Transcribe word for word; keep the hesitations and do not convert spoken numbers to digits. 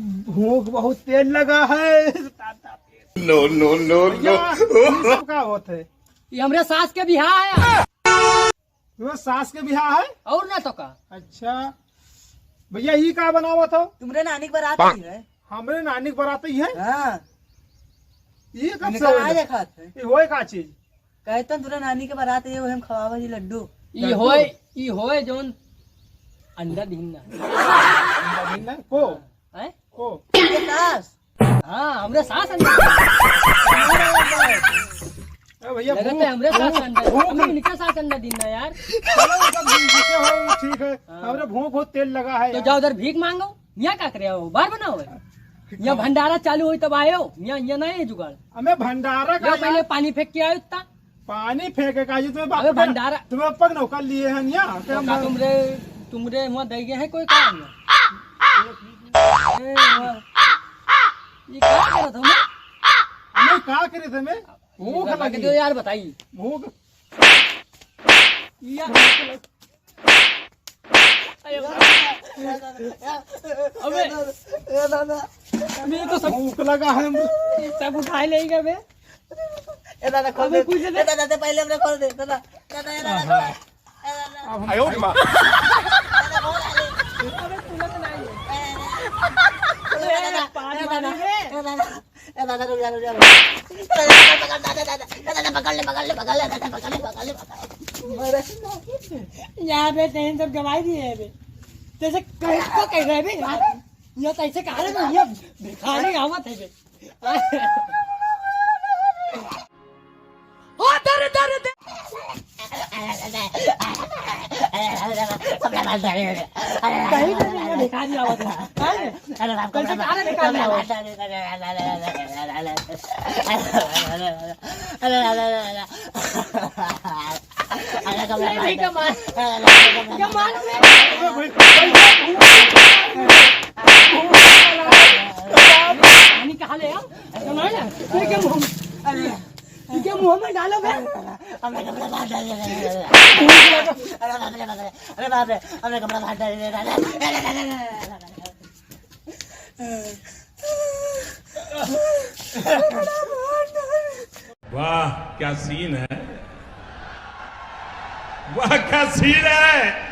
भूख बहुत तेज लगा है। No, no, no, no। भैया, ये सब का होत है? ये हमरे सास के बियाह है। तुम्हरे सास के बियाह है? और ना तो का। अच्छा भैया, ये का बनावत हो? तुम्हरे नानी के बारात आई है। हमरे नानी के बारात आई है? हाँ। ये कब से इनका होए? आ देखा थे। ये होए का चीज? कहते हैं, "तोरा नानी के बारात है, वो हम खवावा जी लड्डू।" ई लड्डू? होए, ई होए जौन अंडा दीन ना। अंडा दीन ना? को? हैं? को? ये सास। हाँ, हमरे सास अंडा दीन। ए भैया, लगत भूख, है हमरे सास भूख, अंडा, भूख। हमरे इनके सास अंडा दीन ना यार। चलो, सब जिसे हो, ठीक है। हाँ। हमरे भूख बहुत तेज लगा है तो यार। जाओ उधर भीख मांगो। यहाँ का करे हो? बार बनाओ है। यहाँ भंडारा चालू होई तब आयो। यहाँ, यहाँ नहीं है जुगाड़। हमें भंडारा का यो पहले यार। पानी फेंक के आयो इतना। पानी फेंके का जी? तुम्हें अबे बाप का, भंडारा। तुम्हें पग नौकर लिए हैं यहाँ। तो क्या का हम तुमरे, तुमरे वहाँ दे गए हैं कोई काम? ए, वहाँ। ये क्या करत हो मैं? हमें का करे थे मैं? भूख लगा के लगी। दो यार, बताइए। भूख। या। अरे बाप। अबे। ए दादा, ए दादा। मैं तो सब भूख लगा है। सब उठा लेगा बे। ए दादा, खोल अबे दे। कुछ दे। ए दादा, दे पहले हमरे खोल दे। दादा, दादा, ए दादा, खोल दे। ए दादा। अब हम आयो रे माँ। दादा, खोल दे। अबे खुलत नहीं है। ए दादा, पाँच ए दादा, मारे हैं। ए दादा। ए दादा, रुक जा, रुक जा, रुक जा। ए दादा, पकड़, दादा, दादा, ए दादा, पकड़ ले, पकड़ ले, पकड़ ले, दादा, पकड़ ले, पकड़ ले, पकड़ ले। यहाँ पे तेन सब गवाही दिए है बे। जैसे कहीं को कह रहे बे यार। ये कैसे कह रहे बे? ये भिखारी आवत है बे। ओ, दर, दर, दर। कहीं नहीं, ये भिखारी आवत है। हैं? कैसे कह रहे भिखारी आवत है? अरे, अरे, अरे, अरे। अरे, अरे, अरे, अरे। अरे, अरे, अरे, अरे। अरे, अरे, अरे, अरे। अरे, कमला, अरे, भाई, कमला। अरे, अरे, कमला। कमला, भाई, भाई, भाई, पानी कहाँ ले आओ? कमला, अरे, क्या मुँह में? अरे, क्या मुँह में डालो बे? अरे, कमला, भाई, अरे, अरे, अरे, अरे, बाप रे, बाप रे। अरे, बाप रे, अरे, कमला, भाई, अरे, अरे, अरे। वाह, क्या सीन है, वाह, क्या सीन है।